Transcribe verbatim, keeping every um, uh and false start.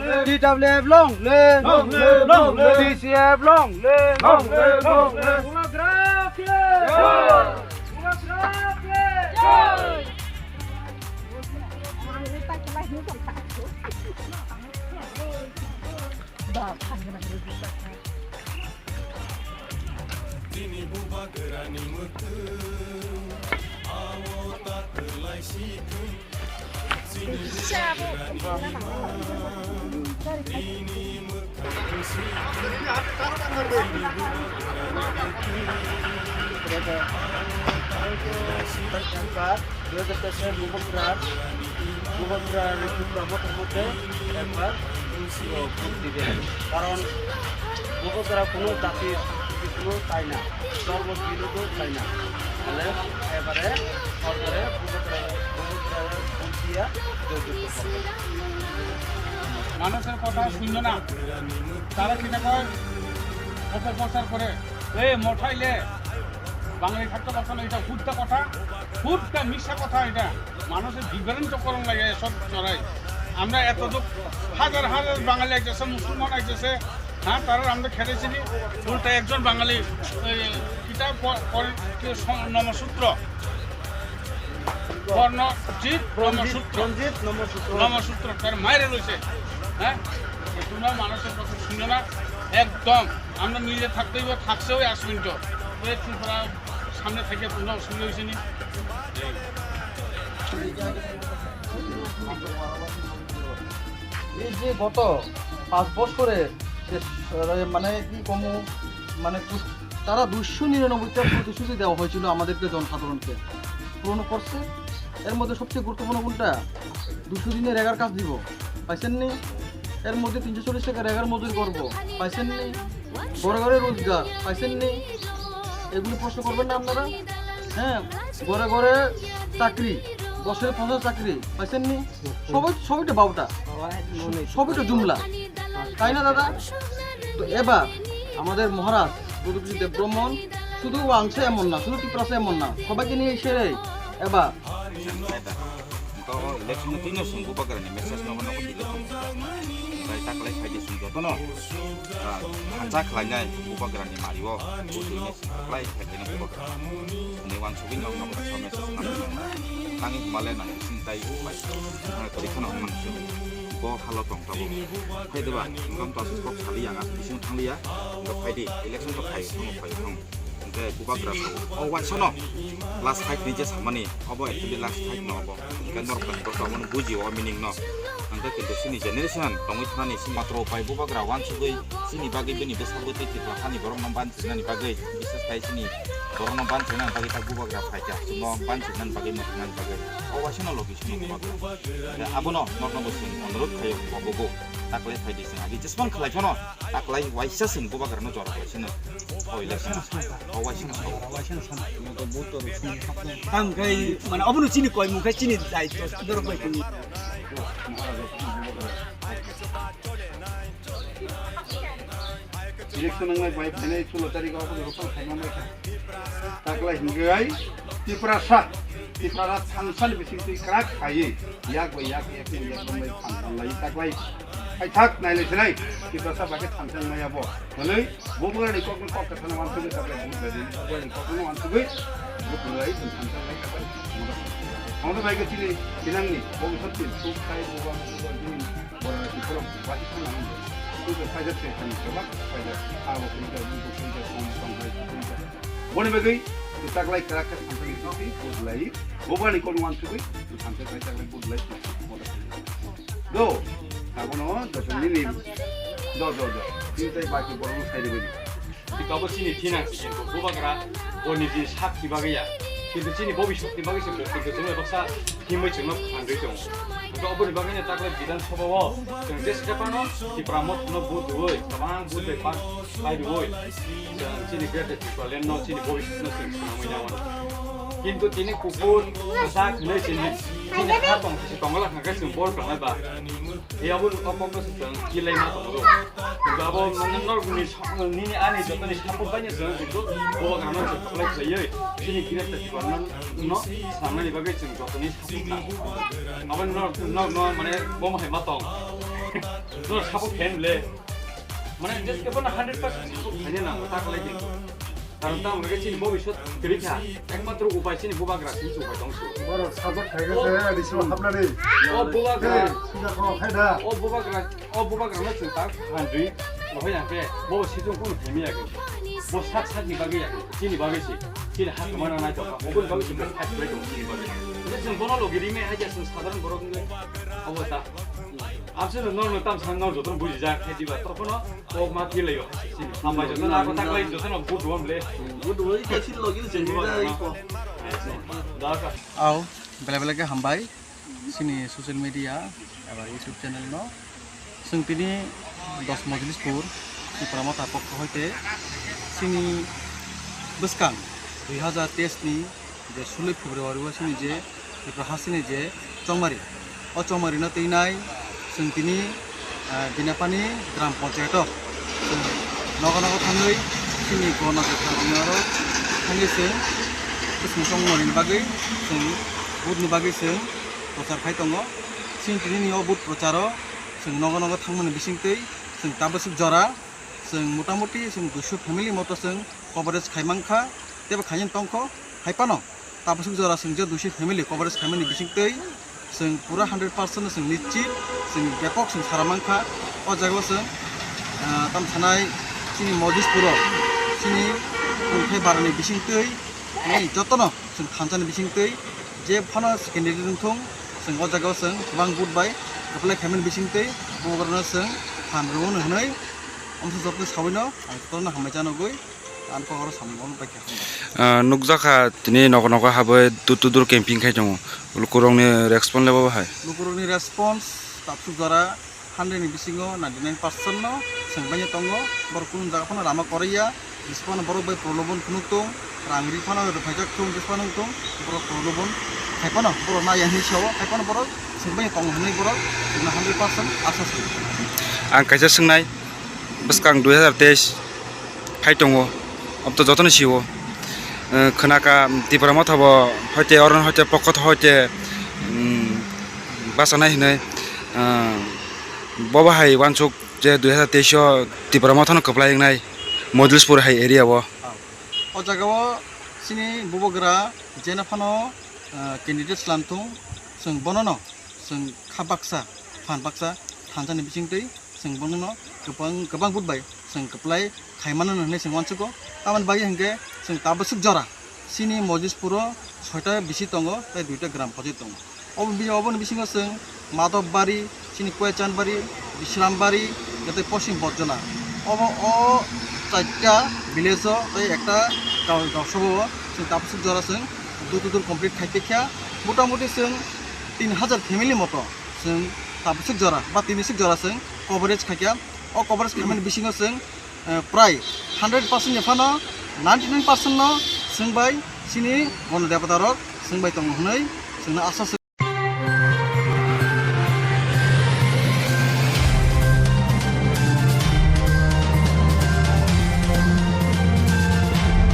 T W F long live! Long live, long live! T C F long live! Long live, long live! Bubagra ki jai! Bubagra ki jai! Bini bubagrani mwkhwng, amo ta kwlai si thung. Bubagra, Bubagra ni Tipra motor mote ekbar vote dibe. Karon Bubagra kuno jati kuno tai na, dhormo biruddho tai na. Tale ebare সরকারে Bubagra, Bubagra vote dia joyjukto korbe. মানুষের কথা শুনলো না, তারা কিতা কয়? অপপ্রচার করে। এ মঠাইলে বাঙালি থাকতে পারতো না, এটা হুদ্দা কথা, হুদ্দা মিথ্যা কথা এটা। মানুষের বিভ্রান্ত করণ লাগে এসব চড়াই। আমরা এত দুঃখ, হাজার হাজার বাঙালি আইতেছে, মুসলমান আইতেছে, হ্যাঁ, তারা আমরা খেতেছি নি। উল্টা একজন বাঙালি, এই, কিতাব প-, পড়ে, কি সম-, নমসূত্র, পর্ণজিৎ নমসূত্র। রঞ্জিত নমসূত্র। নমসূত্র, তার মায়ের রয়েছে, হ্যাঁ? তোমরা মানুষের কথা শুনো না, একদম। আমরা মিলে থাকতে হইব, থাকছে ওই আশ্রয় তো। এই ত্রিপুরা সামনে থেকে তোমরা অসুবিধা হয়েছে নি? এই যে গত পাঁচ বছরে যে স-, মানে কি কমু, মানে কুস-, তারা দুইশো নিরানব্বইটা প্রতিশ্রুতি দেওয়া হয়েছিল আমাদেরকে, জনসাধারণকে পূরণ করছে। এর মধ্যে সবচেয়ে গুরুত্বপূর্ণ কোনটা? দুশো দিনের রেগার কাজ দিব, পাইছেন নি? এর মধ্যে তিনশো চল্লিশ টাকা রেগার মজুরি করব, পাইছেন নি? ঘরে ঘরে রোজগার, পাইছেন নি? এগুলো প্রশ্ন করবেন না আপনারা? হ্যাঁ, ঘরে ঘরে চাকরি, বছরে পঞ্চাশ চাকরি, পাইছেন নি? সবই, সবই তো বাউটা, সবই তো জুমলা, তাই না দাদা? তো এবার আমাদের মহারাজ প্রদীপ দেব ব্রহ্মণ শুধু ওয়াংশে এমন না, শুধু ত্রিপুরাসে এমন না, সবাইকে নিয়ে এসে এবার Election no tino sung bubagra ni message no no kilo. Dai taklai khai di sung joto no. Acha khlai nai bubagra ni mario. Buti ni taklai khai di bubagra. Ni wan sugui no no ka message na. Tangi male na sing tai upai. Na kali khana man su. Bo halo tong tabo. Khai deba ngam ta su kok sali yang a bising thang liya. Ngo khai di election to khai thang khai thang. Hingke bubagra o waisa no last fight ni je samani obo actually last fight no obo. Hingke norok bai borok abono buji o meaning no. Hingke kintu chini generation tongwi thanani chini matro pai bubagra wansugwi chini bagwi bini bwsarbo tei Tripura hani borok no banchirnani bagwi bises khai chini borok no banchirnani bagwi tak bubagra phaikha chwngno banchirnani bagwi mwthangna bagwi o waisa no logi sino bubagra. Abono norokno bo chwng onurodh khaio obogo taklai phaidi chwng agi jesman khlai phano. Taklai waisa sini bubagra no jora khlai sini. O election o waisa no sao. Tang khai mane obono chini koi mung khai chini dai to dorok bai tini. Election nangnai bai phainai sulo tarikh o obono rokon khaima mai kha. Taklai hinggai Tiprasa, Tiprasa thangsani bising twi krak khaiwi yak bai yak, yak bai yak bai thangsang lai taklai. Hai thak nai lai sinai, Tiprasa bagwi thangsang maya bo. Hwnwi bubagra ni kok no kok kathana wansugwi taklai bubagra ni kok no wansugwi bubagra ni thangsang lai taklai. Hwnwi bai khe chini thinang ni bo wngkha tin suk khai bubagra ni borok ni borok bai thang ang. Bubagra phaijak se thang jabak phaijak. Abo phaijak, bubagra phaijak, kom tong lai phaijak. Boni bagwi taklai kwrak khe thangsani sisi budlai, bubagrani kokno wansugwi thamsa khai taklai budlai. Do, abono joto nini, do, do, do. Tini tai baki borokno sai rwbaidi. Tei kabo chini thinang se kintu bubagra boni je sakni bagwi ya. Kintu chini bobiswkni bagwi se kintu chwngno baksa himwi chwngno phandwi tongo. Hwnkhe oboni bagwino taklai Bidhan Sabha o chwng jesa phano Tipra Mothano vote rwui, kwbang vote bai pass khlai rwui, chwng chini Greater Tipraland no, chini bobiswk no chwng swnamwi nangmano. Kintu tini kuphur kwchak hwnwi chini, chini ha tong, chini tongla hwnkhe chwng bor tongnai ba. Phiya bo o kokno se chwng kilai ma tongo. Kintu abo mane norokni sa-, nini ani jotoni support bai no chwng kintu bubagrano chwng kwplai khlaiwi chini Greater Tipraland no swnamnani bagwi chwng jotoni support nango. Abo norok, norokno mane bo hai ma tong. Sabo khen le. Mane just ke bono hundred percent sabo khen na ta khlai di. Karon ta mane chini bobiswt kwrwi kha. Ekmatro upai chini bubagra chini upai tong su. Boro sabak khai O- ga se adi sima hapna ni. O bubagra. Sida ko khai da. O bubagra. O bubagra no chwng ta khandri. Bo ya ke. Bo situng kun themi ya ke. Bo sak sak ni bagwi ya ke. Chini bagwi si. Chini hak mana nai to. Bo kun bagwi si. Hak bai to chini bagwi. Chwng bono logi ri me ha ja chwng sadharan borok ni. Abo ta. Abseno norno tam sang nor jotono bujijak khe diba tokhono kok ma thilaio. Hambai jotono ako taklai jotono vote duam le. Vote duam le, kaisi logi se jai ko. Daka. Au, bela bela khe hambai. Chini social media eba YouTube channel no. Chwng tini dos Mojlispur, Tipra Motha pokho hoite chini bwskang dui hazar teis ni je suloi February o chini je Tipra hasteni je chongmari, o chongmari no twi nai chwng tini, ah, Binapani Gram Panchayat o chwng nogo nogo thangwi chini gona jwkha rokni oro thangwi chwng bwswng chongmari ni bagwi chwng vote ni bagwi chwng prochar khai tongo. Chini tini ni o vote prochar o chwng nogo nogo thangmani bisingtwi chwng tabaswk jora chwng motamuti chwng duiso family moto chwng coverage khai mankha, teibo khaina tongkho. Hai phano tabaswk jora chwng je duiso family coverage khaimani bisingtwi chwng pura hundred percent no chwng nischit, chwng bepok chwng sara mankha. O jaga o chwng, ah, tam sanai chini Mojlispur o chini tongthai barani bisingtwi, nai jotono chwng thansani bisingtwi je phano candidate wngthung, chwng o jaga o chwng kwbang vote bai kwplai khaimani bisingtwi bubagrano chwng phan rwmani hwnwi omsa jotoni sawino ang jotono hambai chanogwi. Ang kok oro samung bono bai khe hambai. Ah, nukjakha tini nogo nogo habwi door to door camping khai tongo. Lukurokni response le bo bahai? Lukurokni response tabswk jora hundred ni bisingo ninety nine percent no chwng bai tongo. Borok kunu jaga phano lama kwrwi ya. Jisphano borok bai prolobon phunuk tong, rang ri phano rwphaijak tong, jisphano wng tong, borok prolobon hai phano borok nai ya hinwi sao, hai phano borok chwng bai tongo hinwi borok chwngno hundred percent asa se. Ang kaisa swngnai, bwskang dui hazar teis phai tongo, obto jotono sio. Eh, khwnaka Tipra Motha bo hoite oro hoite pokot hoite, mm, bachanai hinwi, eh, bo bahai uansuk je dui hazar teis o Tipra Mothano kwplai wngnai Mojlispur hai area o. O jaga o chini bubagra jeno phano, ah, candidate slam thung, chwng bonono chwng kha baksa, phan baksa thansani bisingtwi chwng bonono kwbang, kwbang vote bai chwng kwplai khaimano hinwi chwng uansugo. Tamoni bagwi hinkhe chwng tabaswk jora chini Mojlispuro soita bisi tongo tei duita gram panchayat tongo. Obo bi-, oboni bisingo chwng Madhobari, chini Koyachandbari, Bishrambari, tei Poschim Bojjola. Obo o chaita village o tei ekta gaon, gaon sabha o chwng tabaswk jora chwng door to door complete khai tongkha. Motamuti chwng tin hazar family moto chwng tabaswk jora ba tin sik jora chwng coverage khaikha. O coverage khaimani bisingo chwng eh, prai hundred percent ni phano ninety nine percent no chwng bai chini gona debata rok chwng bai tongo hwnwi chwngno asa se.